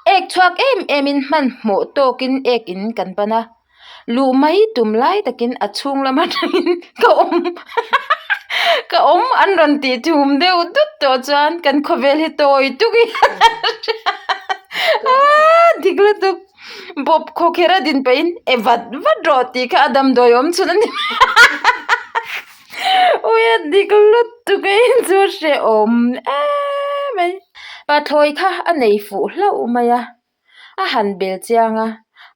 Ek chhuak em em in hmanhmawh tawkin ek in kan pan a. Luh mai tum lai takin a chhung lam atangin ka awm ka awm an rawn tih thum deuh dut tawh chuan kan khawvel hi tawi tuk in aaa dik lutuk bawp khawkher a din pahin e vat vat rawh tih kha a damdawi awm chhun a ni ui a dik lutuk a in chu hrehawm em mai pathlawi kha a nei fuh hlauh mai a. A han bel chiang a,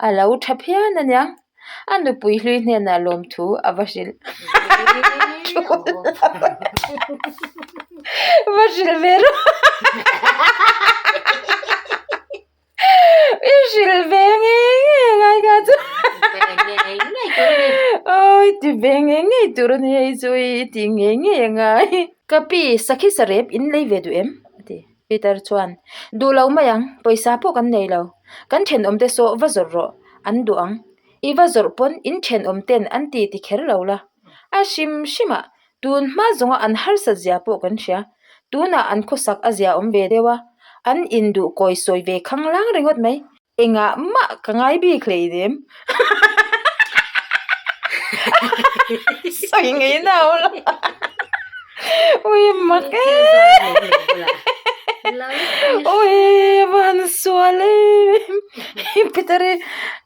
a lo tha phian a nia. A nupui hlui hnenah lawmthu a va hrilh. Va hrilh ve rawh. I hrilh ve ngei ngei a ngai kha chu. Awi ti ve ngei ngei tur a ni hei chu i tih ngei ngei a ngai. Ka pi sakhi sarep in lei ve duh em? A ti. Peter chuan, Duh lo mai ang, pawisa pawh kan nei lo. Kan thenawmte saw va zawrh rawh, an duh ang. I va zawrh pawn in thenawmten an ti ti kher lo la. A hrim hrimah, tun hma zawnga an harsat zia pawh kan hria. Tunah an khawsak a zia awm ve deuh a, an induh kawi sawi ve khanglang ringawt mai. Engah mah ka ngai bik hlei nem. Sawi ngei nau lo. Ui mak e. Ui a va han sual em. Peter hi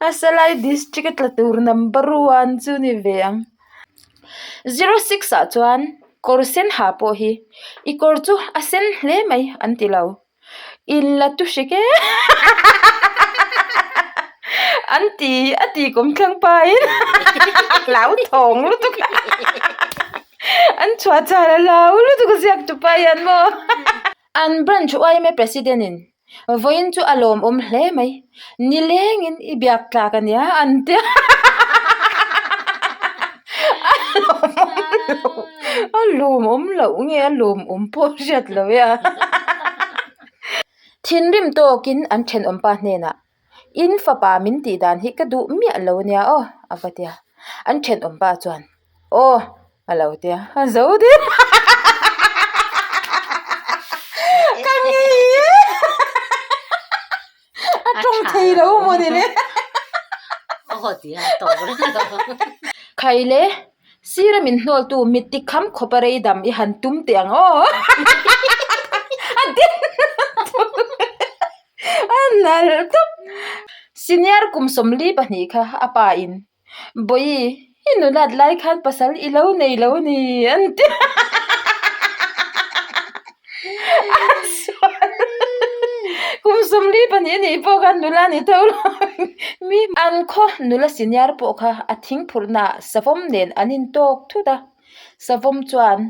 a salai district a tla tur number one chu ni ve ang. 06 ah chuan kawr sen ha pawh hi i kawr chu a sen hle mai an ti lo. In la tu hrik e an ti a ti kawm thlang pa in hlau thawng lutuk a an chhuah char a hlau lutuk a ziak tu pa hian maw an branch yma president in vawiin chu a lawmawm hle mai nileng in i biak tlak a nia an tia a lawmawm loh. A lawmawm loh nge a lawmawm pawh a hriat loh e a Thinrim tawkin an thenawm pa hnenah in fapa min tih dan hi ka duh miah lo ania aw a va ti a an thenawm pa chuan aw a lo ti a a zo der ka ngei e. A tawng thei lo maw ni le. Khai le, sira min hnawltu mit ti kham khawp a rei dam i han tum teh ang aw. A din a nalh tawp. Senior kum 42 kha a pa in Bawihi, i nulat lai khan pasal i lo nei lo a ni an ti a sual kum 42 a nih pawh khan nula ni tho lo mi an khaw nula senior pawh kha a thingphurhnaah savawm nen an intawk thut a savawm chuan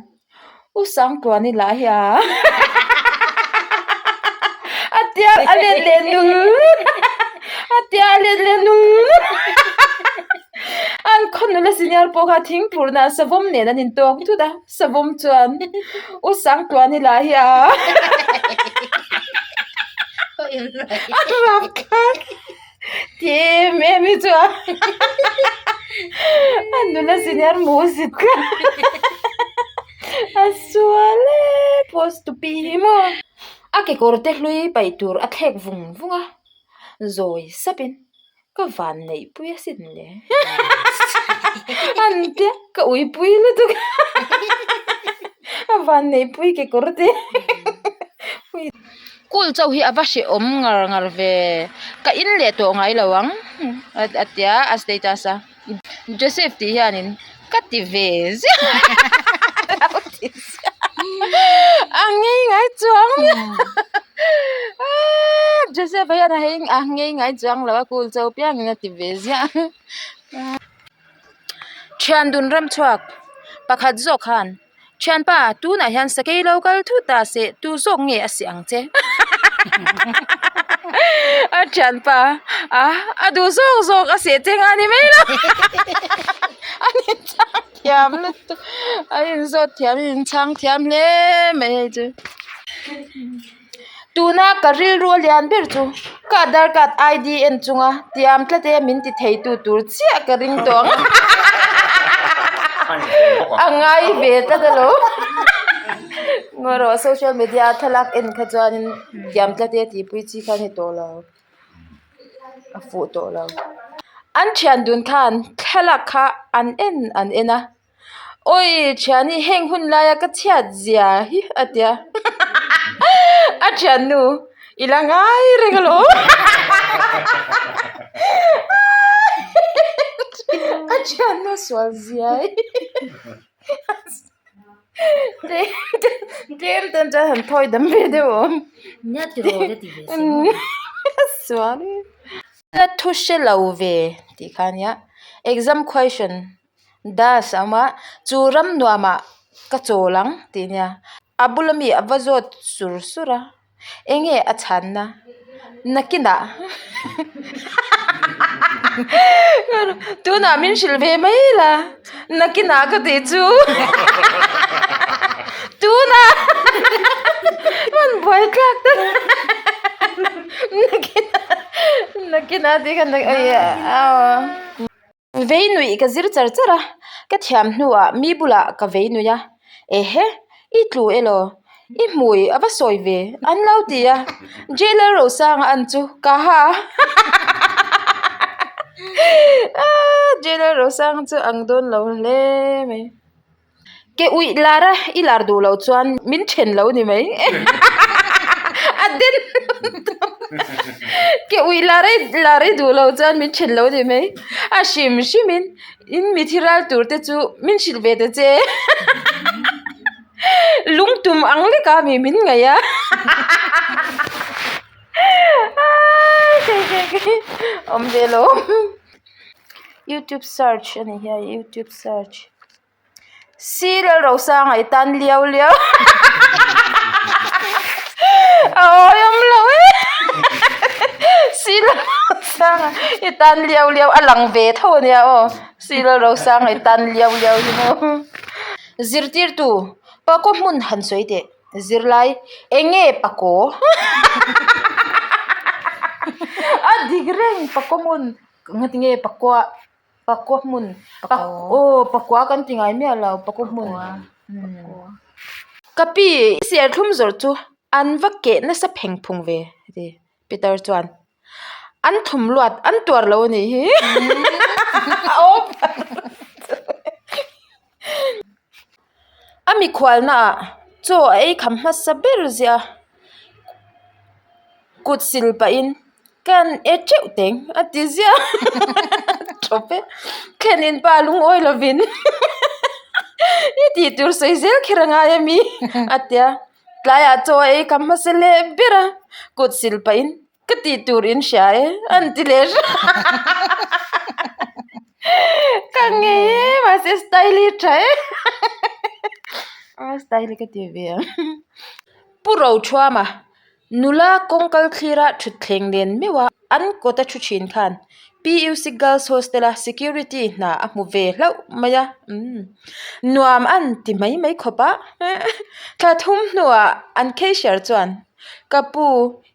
U Sangtluani lah hi a a tia a let leh nul a tia a let leh nul an khaw nula senior pawh kha thingphurhna savawm nen an intawk thut a savawm chuan U Sangtluani lah hi a a rapthlak. Ti em em hi chu a a nula senior mu zit kha a sual e post tupi hi maw a kekawr te hlui paih tur a thlek vung vung a zawi sap in ka van neih pui asin le an tia ka ui pui lutuk a van neih pui kekawr te. Kul chauh hi a va hrehawm ngar ngar ve ka in leh tawh ngai lo ang a tia a status a Joseph tih hianin ka ti ve ziah a lo ti ziah a ngei ngai chuang aaa Joseph a hian a hei a ngei ngai chuang lo a kul chauh piangin a ti ve ziah thian dun ram chhuak pakhat zawk khan. Thianpa, tunah hian sakei lo kal thut ta se, tu zawk nge a seh ang che? A thianpa, a, a duh zawk zawk a seh che nga ni mai lo. A inchhang thiam lutuk, a inzawt thiam in inchhang thiam hle mai hei chu. Tuna ka rilru a lian ber chu ka Aadhaar card ID en chunga tiam tlat e min ti thei tu tur chiah ka ring tawh ang a ngai ve tlat alo. Ngawi rawh social media a thlalak en kha chuanin tiam tlat e tihpui chi kha a ni tawh lo a fuh tawh lo. An thian dun khan thlalak kha an en an en a awi thiani heng hun laia ka chhiat zia hi a tia a thiannu i la ngai reng alawm a thiannu sual zia hi. Tlem ten chuan han thawi dam ve deuh awm. Nia tiraw te ti ve si maw. Sual e. La thu hre lo ve tih kha ania. Exam question das a awm a, chu ram nuamah ka chawl ang tih nia. A bula mi a va zawt sur sur a. Enge a chhanna? Nakinah tunah min hrilh ve mai la, nakinah ka tih chu tunah hman buai tlak ta nakinah nakinah tih khan Vei nuih ka zir char char a, ka thiam hnuah mi bulah ka vei nuih a, Ehe, i tlu elaw? I hmui a va sawi ve, an lo ti a, Jailer Rosanga an chu ka ha a, Jailer Rosanga chu ang dawn lo hle mai. Ke uih lar a, i lar duh loh chuan min then lo ni mai. A den Ke uih lar a, lar i duh loh chuan min then lo ni mai. A hrim hrim in, in mi thi ral tur te chu min hrilh ve ta che. Lungtum ang lek a mi min ngaih a. Awm ve lo. Youtube search a ni hi a, youtube search. Serial Rosanga i tan liau liau a awi awm lo e Serial Rosanga i tan liau liau a lang ve tho a nia aw Serial Rosanga i tan liau liau hi maw Zirtirtu Pakaw hmun han sawi teh Zirlai eng nge pakaw a dik reng pakaw hmun ngatinge pakua. Pakua hmun aw pakua kan ti ngai miah lo pakua hmun ka pi serthlum zawrh chu an va keh nasa pheng phung ve a ti Peter chuan an thlum luat an tuar lo a nih hi a mikhualna ah chaw a ei kham hmasa ber ziah a kut sil pahin Kan e teuh teng a ti ziah tawp e thlenin pa lungawi lovin i tih tur sawi zel kher a ngai ami a tia tlaiah chaw a ei ka hmasa leh ber a kut sil pahin ka tih tur in hria e an ti leh hram ka ngei e mahse style hi tha e style hi ka ti ve ang Pu Rothuama. Nula kawngkal thlira thutthleng nen meuh a an kawta thu thin khan PUC Girls Hostel a security hna a hmu ve hlauh mai a umm nuam an ti mai mai khawp a thla thum hnuah an cashier chuan ka pu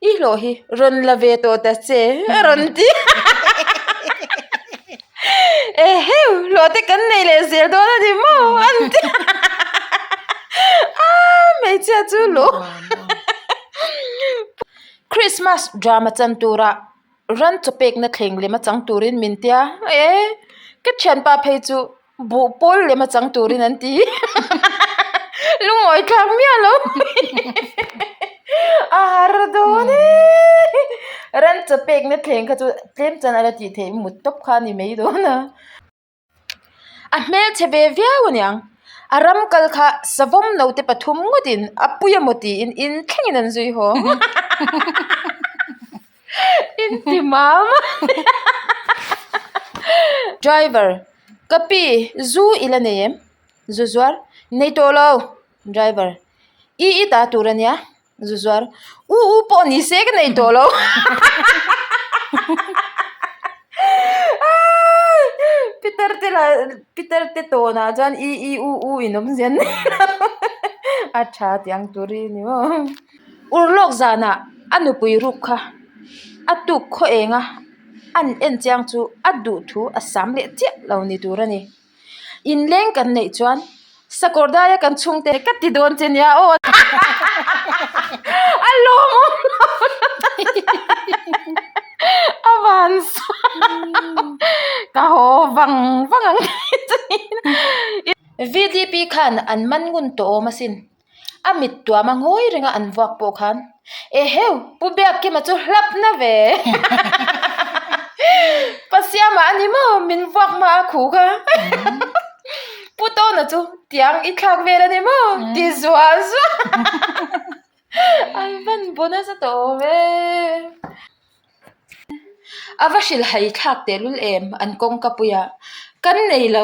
i hlawh hi rawn la ve tawh ta che a rawn ti eheu hlawh te kan nei leh zel dawn a ni maw an ti a hmeichhia chu lawm. Christmas drama chan tura ran chaw pekna thleng lem a chang turin min tia e ka thianpa phei chu buh pawl lem a chang turin an ti lungawi thlak miah lo a har dawn e ran chaw pekna thleng kha chu tlem chuan a la tih theih mut tawp kha a ni mai dawn a. A hmelchhe ve viau aniang a ram kal kha savawm naute pathum ngawtin a pui emaw tiin in thlengin an zui haw in ti mam a driver ka pi zu i la nei em zu zuar nei tawh lo driver i i ta tur ania. Zu zuar u u pawh ni se ka nei tawh lo Peter te lah Peter te tawnah chuan i i u u in awm zel mai a tha tih ang tur hi a ni maw Urlawk zanah a nupui ruk kha a tuk khaw eng a an en chiang chu a duh thu a sam leh chiah lo ni tur a ni. Inleng kan neih chuan. Sakawr daia kan chhungte ka ti dawn che nia aw. A lawmawm lo a van ka haw vang vang ang VDP khan an man ngun tawh awm asin. A mit tuama ngawi renga an vuak pawh khan Eheu! Pu Biakkima chu hlap na ve! Pa Siama a ni maw? Min vuak hma a khu kha. Pu Tawna chu tiang i thlak vel a ni maw? Ti zuah zuah. An van bu nasa tawh awm e. A va hrilhhai thlak tehlul em an kawngka puiah kan nei lo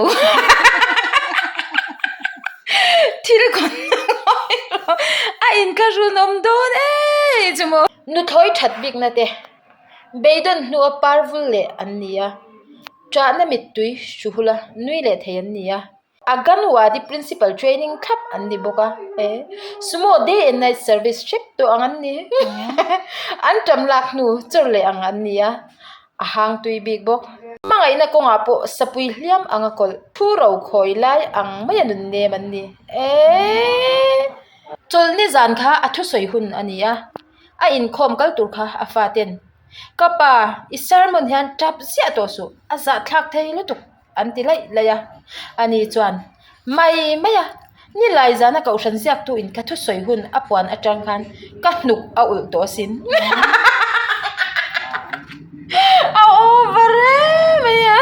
thil kawn a inthlahrunawm dawn e chu maw. Nuthlawi that bikna te beidawn hnua par vul leh an ni a, ṭahna mittui hruhula nui leh thei an ni a. Anganwadi Principal Training thlap an ni bawk a, e Sumo Day and Night Service hrep tawh ang an ni. An ṭam lak hnu chawr leh ang an ni a, a hang tui bik bawk. Hmangaihna kawngah pawh sapui hliam anga kawlh thu ro khawi lai ang maia nun nem an ni. E Chawlhni zan kha a thusawi hun a ni a, a inkhawm kal tur kha a faten, Ka pa, i sermon hian tap ziah tawh suh, a zahthlak thei lutuk. An ti laih laih a, ani chuan, Mai mai a, nilai zana kohhran ziaktu in ka thusawi hun a puan atang khan ka hnuk a ulh tawh asin. A over em mai a.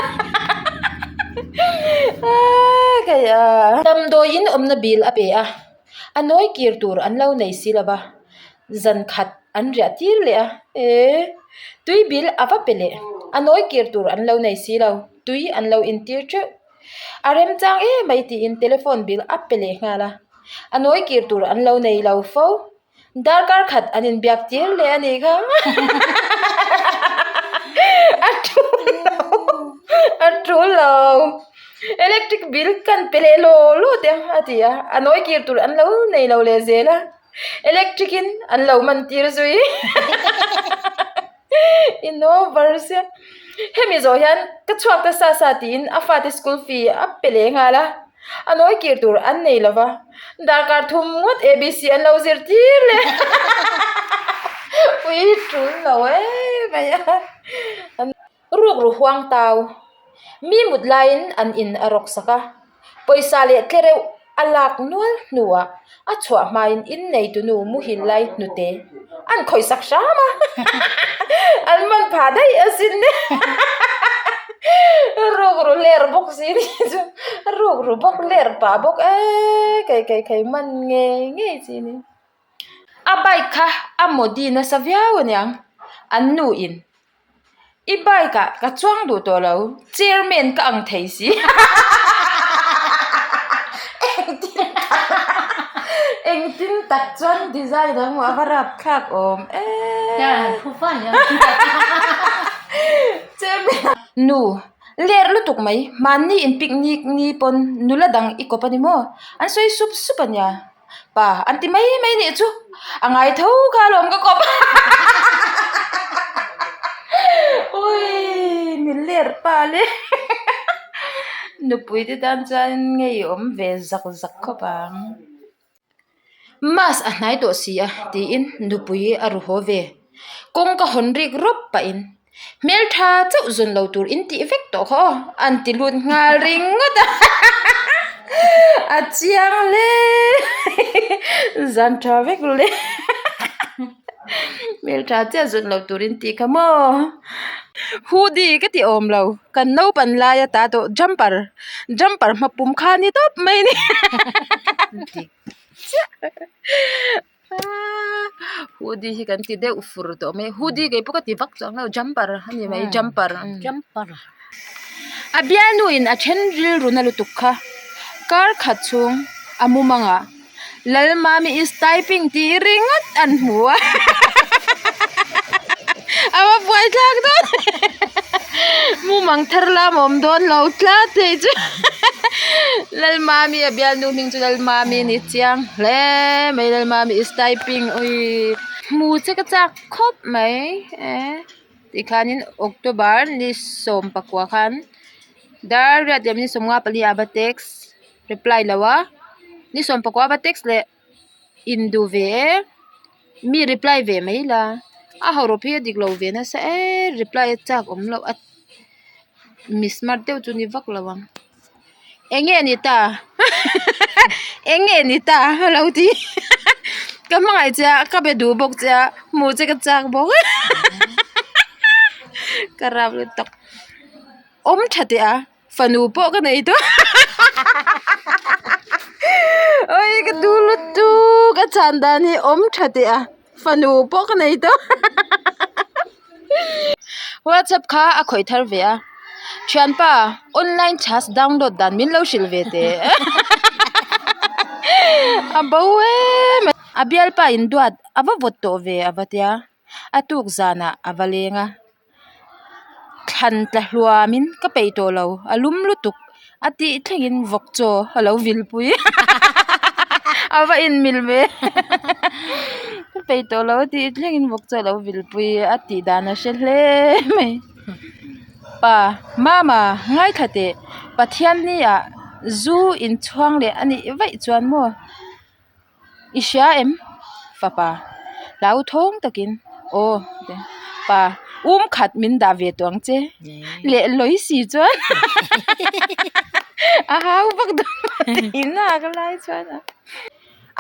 Kei a. Damdawi in awmna bil a pe a, a nawi kir tur an lo nei si lo va, zan khat an riah tir leh a, e tui bil a va pe leh, a nawi kir tur an lo nei si lo. Tui an lo intir teuh. A remchang em mai tiin telephone bill a pe leh nghal a. A nawi kir tur an lo nei lo fo. Darkar khat an inbiak tir leh a nih kha. A tul lo. A tul lo. Electric bill kan pe leh law law te a ti a. A nawi kir tur an lo nei lo leh zel a. Electric in an lo man tir zui. In over sia. Hemi zawh hian ka chhuak ta sa sa tiin a fate school fee a pe leh nghal a, a nawi kir tur an nei lo va, darkar thum ngawt ABC an lo zir tir leh ui tul lo em mai a. Ruk ru huang tau, mi mut laiin an in a rawk sak a, pawisa leh tlereuh a lak nual hnuah a chhuah hmain inneitunu muhil lai hnute an khawihsak hram a, an man phah daih asin ruk ru ler bawk si ni chu ruk ru bawk ler pah bawk eee kei kei kei man ngei ngei chi ni. A bike kha a modi nasa viau aniang an nu in. I bike ah ka chuang duh tawh lo, chairman ka ang thei si. Engtin tak engtin tak chuan design ang a va rap thlak awm e. Chairman nu ler lutuk mai mahni in picnic ni pawn nula dang i kawp a ni maw an sawi sup sup a nia. Pa an ti mai mai nih chu a ngai tho kha alawm ka kawp ui mi ler pa le nupui te tan chuan ngei awm ve zak zak khawp ang mask a hnai tawh si a tiin nupui a ru haw ve kawng ka hawn rik rawp pahin hmeltha chauh zawn lo tur in tih vek tawh kha aw an ti lut nghal ringawt a a chiang hle zan tha vek le hmeltha chiah zawn lo tur in tih kha maw hoodie ka ti awm lo kan naupan lai ata tawh jumper jumper hma pum kha ni tawp mai a ni. Hoodie hi kan ti deuh fur tawh mai a hoodie kei pawh ka ti vak chuang lo jumper a ni mai jumper a bialnu in a then rilru na lutuk kha kar khat chhung a mumang ah Lalmami is typing tih ringawt an hmu a a va buai thlak dawn mumang thar lam a awm dawn lo tlat hei chu Lalmami a bialnu hming chu Lalmami a ni chiang hle mai Lalmami is typing ui hmu che ka chak khawp mai e tikhanin October ni 14 khan dar riat leh minute 54 a va text reply lo a. Ni sawmpakua va text leh induh ve e mi reply ve mai la a hawrawp hi a dik lo ve nasa e reply a chak awm loh a mi smart deuh chu ni vak lo ang eng nge ni ta eng nge ni ta a lo ti ka hmangaih che a ka be duh bawk che a hmuh che ka chak bawk ka rap lutuk awm tha teh a. Fanu pawh ka nei tawh oi ka duh lutuk a chhan dan hi awm tha teh a fanu pawh ka nei tawh whatsapp kha a khawih thar ve a thianpa online charge download dan min lo hrilh ve teh a bo em a bialpa in duat a va vawt tawh ve a va tia a tuk zanah a va leng a. Thlan tla hluamin ka peih tawh lo a lum lutuk a tih thlengin vawk chaw a lo vil pui a va inmil ve ka peih tawh lo a tih thlengin vawk chaw a lo vil pui a tih dan a hre hle mai pa mama ngaithla teh Pathianni ah zu inchhuang leh a nih vaih chuan maw. I hria em? Fapa, hlauthawng takin, Aw, pa, um khat min dah ve tawh ang che. Leh lawi si chuan a hau vak dawn tiin a ka lai chuan a.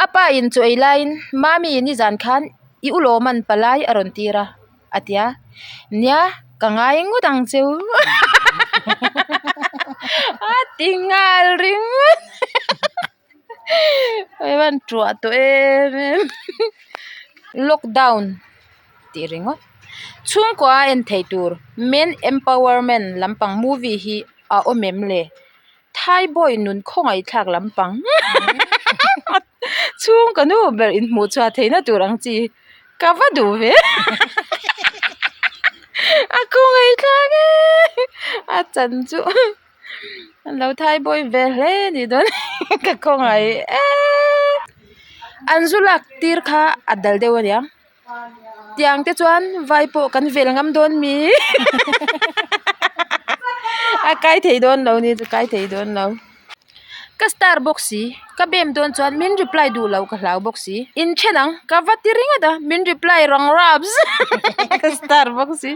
A pa in chaw ei laiin Mami nizan khan i ulawman palai a rawn tir a, a ti a. Nia, ka ngai ngawt ang cheu. A ti nghal ringawt. Hei hian tuah tawh em em lockdown tih ringawt chhungkua a en theih tur men empowerment lampang movie hi a awm em le thaibawi nun khawngaih thlak lampang chhungkaw nu ber inhmuh chhuah theihna tur ang chi ka va duh ve a khawngaih thlak e a chan chu. An lo thai bawi ve hle a nih dawn ka khawngaih eee an zu lak tir kha a dal deuh a niang tiang te chuan vai pawh kan vel ngam dawn mi a kai thei dawn lo ni chu kai thei dawn lo ka star bawk si ka bem dawn chuan min reply duh loh ka hlau bawk si inthen ang ka va ti ringawt a min reply rang raps ka star bawk si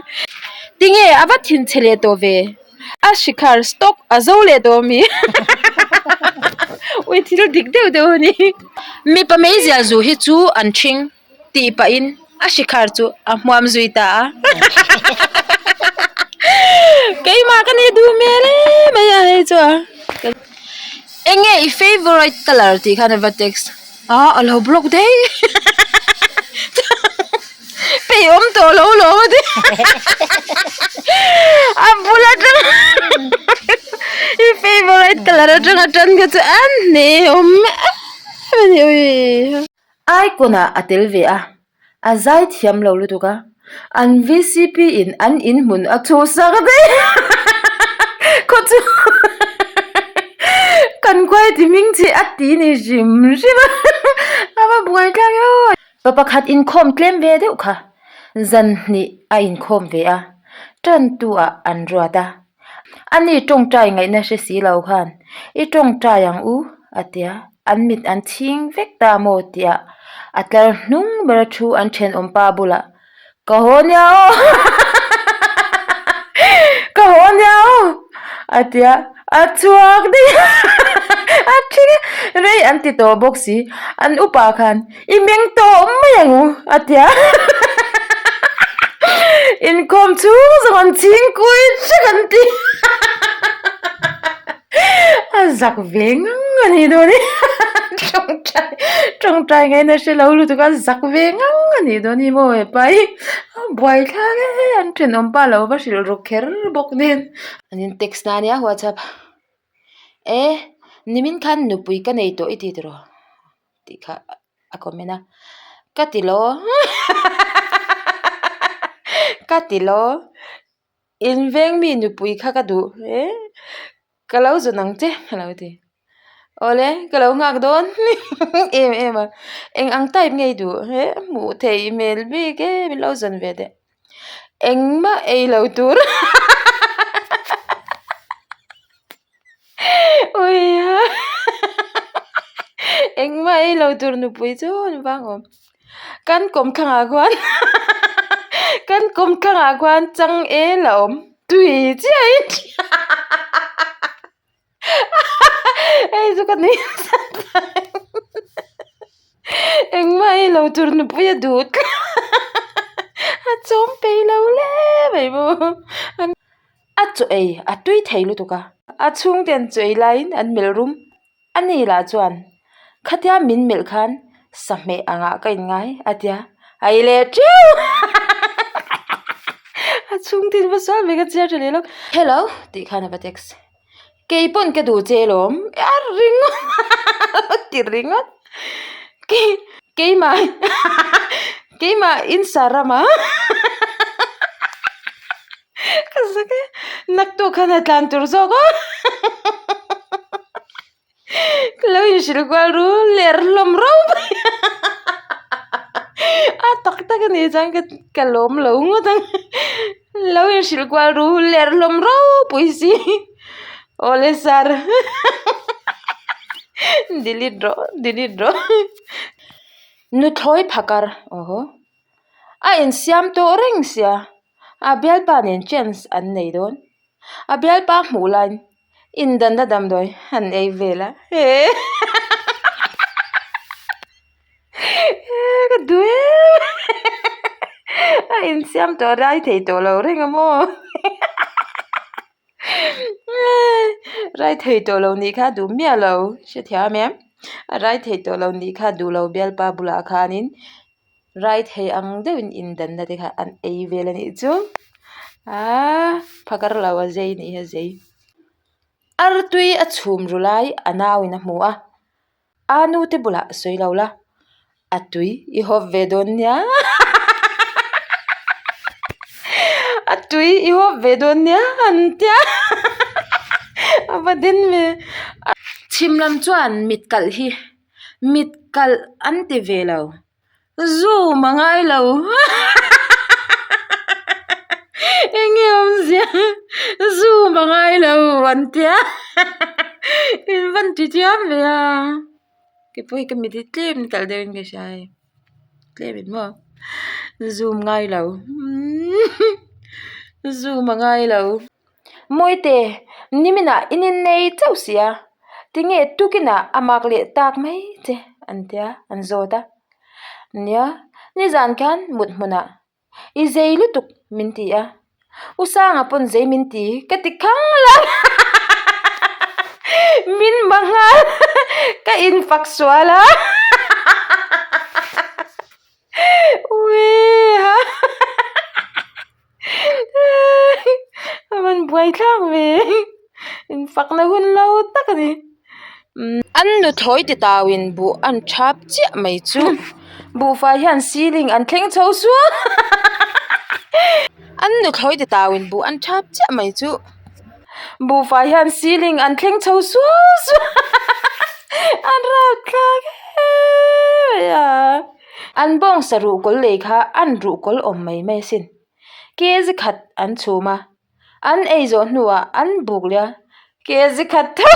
tinge a va thinchhe leh tawh ve. A shikhar stock a zo leh tawh ami ui thil dik deuh deuh a ni mipa meizial zu hi chu an ṭhing tih pahin a shikhar chu a hmuam zui ta a keimah ka nih duh hmel em mai a hei chu a eng nge i favourite colour tih khan a va text a a lo block daih Peih awm tawh lo lawm a ti a bul atang i favourite colour atanga tan kha chu an hne awm em a ni ui icon ah a tel ve a a zai thiam lo lutuk a an vcp in an in hmun a chhuhsak daih khaw chu kan khuai ti hming chi a ti ni hrim hrim a a va buai thlak eo. Pa pakhat inkhawm tlem ve deuh kha zan hnih a inkhawm ve a, tantu ah an ruat a. Ani tawngtai ngaihna hre si lo khan i tawngtai ang u a tia, an mit an chhing vek ta maw tih ah a tlar hnung ber a thu an thenawm pa bulah Ka haw nia aw ka haw nia aw a ti a a chhuak daih a a thi rei an ti tawh bawk si an upa khan i meng tawh mai ang u a ti a inkhawm chhung zawng an chhing kui vek an ti a zak ve ngang a ni dawn e tawngtai tawngtai ngaihna hre lo lutuk a zak ve ngang a ni dawn hi maw hepa hi a buai thlak e an thenawm pa lo va hrilh ruk kher bawk nen an in text na ania whatsapp e nimin khan nupui ka nei tawh i ti tiraw tih kha a comment a ka ti lo ka ti lo. In veng mi nupui kha ka duh hle ka lo zawn ang che a lo ti awle ka lo nghak dawn em em a eng ang type nge i duh he hmuh theih hmel bik e min lo zawn ve teh engmah ei lo tur ui a. Engmah ei lo tur nupui chu an vang awm. Kan kawmthlangah khuan kan kawmthlangah khuan changel a awm tui chiah in hei chu ka nui nasa mai engmah ei lo tur nupui a duh tlat a chawm peih lo hle mai maw. A chaw ei a tui thei lutuk a. A chhungte an chaw ei laiin an melh rum. A ni lah chuan khatia min melh khan sahmeh angah ka inngai a tia a ei leh teuh a chhungte in va sawi mai ka chhiar tha leh lawk. Hello tih khan a va text kei pawn ka duh che lawm a ringawt a ti ringawt keimah keimah insa rama Ka zak e, naktuk khan a tlan tur zawk a ka lo inhrilh kual ru ler hlawm rau mai a tak tak a nih chuan ka lawm lo ngawt ang lo inhrilh kual ru ler hlawm ropui si awle sir delete rawh delete rawh nuthlawi phakar aw haw. A insiam tawh reng sia, a bialpa nen chance an nei dawn. A bialpa hmuh laiin indanna damdawi an ei vel a, he ka duh em a insiam tawh rai thei tawh lo reng a maw rai thei tawh lo nih kha duh miah lo hrethiam em a rai thei tawh lo nih kha duh lo bialpa bulah khanin. Rai thei ang deuhin indanna te kha an ei vel a nih chu aaa phakar lo a zei nih hi a zei. Artui a chhum ru lai a nauin a hmu a, a nu te bulah sawi lo la a tui i hawp ve dawn nia a tui i hawp ve dawn nia an tia a va den ve. Chhim lam chuan mit kalh hi. Mit kalh an ti ve lo, zoom a ngai lo eng nge awmzia zoom a ngai lo an tia in van ti chiam ve a keipawh hi ka mit hi tlem kalh deuh in ka hria hei tlem in maw zoom ngai lo zoom a ngai lo. Mawite, niminah in innei chauh si a, tinge tukinah a mak leh tak mai che an tia an zawt a. Nia, nizan khan mut hmunah i zei lutuk min ti a, U Sanga pawn zei min ti ka ti khang la min ma nghal ka infak sual a. A rawn buai thlak ve infakna hun lo tak a ni an nuthlawi ti tauin buh an thap chiah mai chu buhfai hian ceiling an thleng chho sual an nuthlawi ti tauin buh an thap chiah mai chu buhfai hian ceiling an thleng chho sual sual an rapthlak em mai a. An bawngsa ruhkawl lei kha an ruhkawl awm mai mai asin. Kg khat an chhum a, an ei zawh hnuah an buk leh a, kg khat tho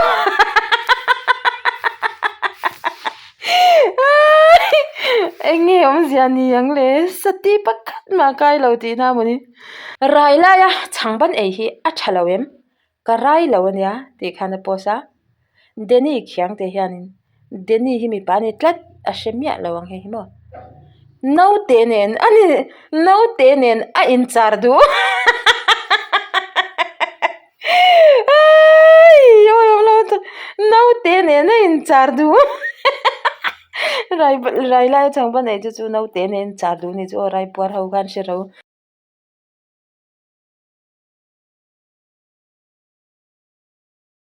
eng nge awmzia ni ang le sati pakhat mah kai lo tihna a mawni. Rai laia chhangban ei hi a tha lo em? Ka rai lo ania tih khan a post a, Danny khiangte hianin Danny hi mipa a ni tlat a hre miah lo ang hei hi maw naute nen a ni naute nen a inchar duh naute nen a inchar duh rai lai chang pawh nei chu chu naute nen a inchar duh a ni chu aw raipuar ho khan hre ro.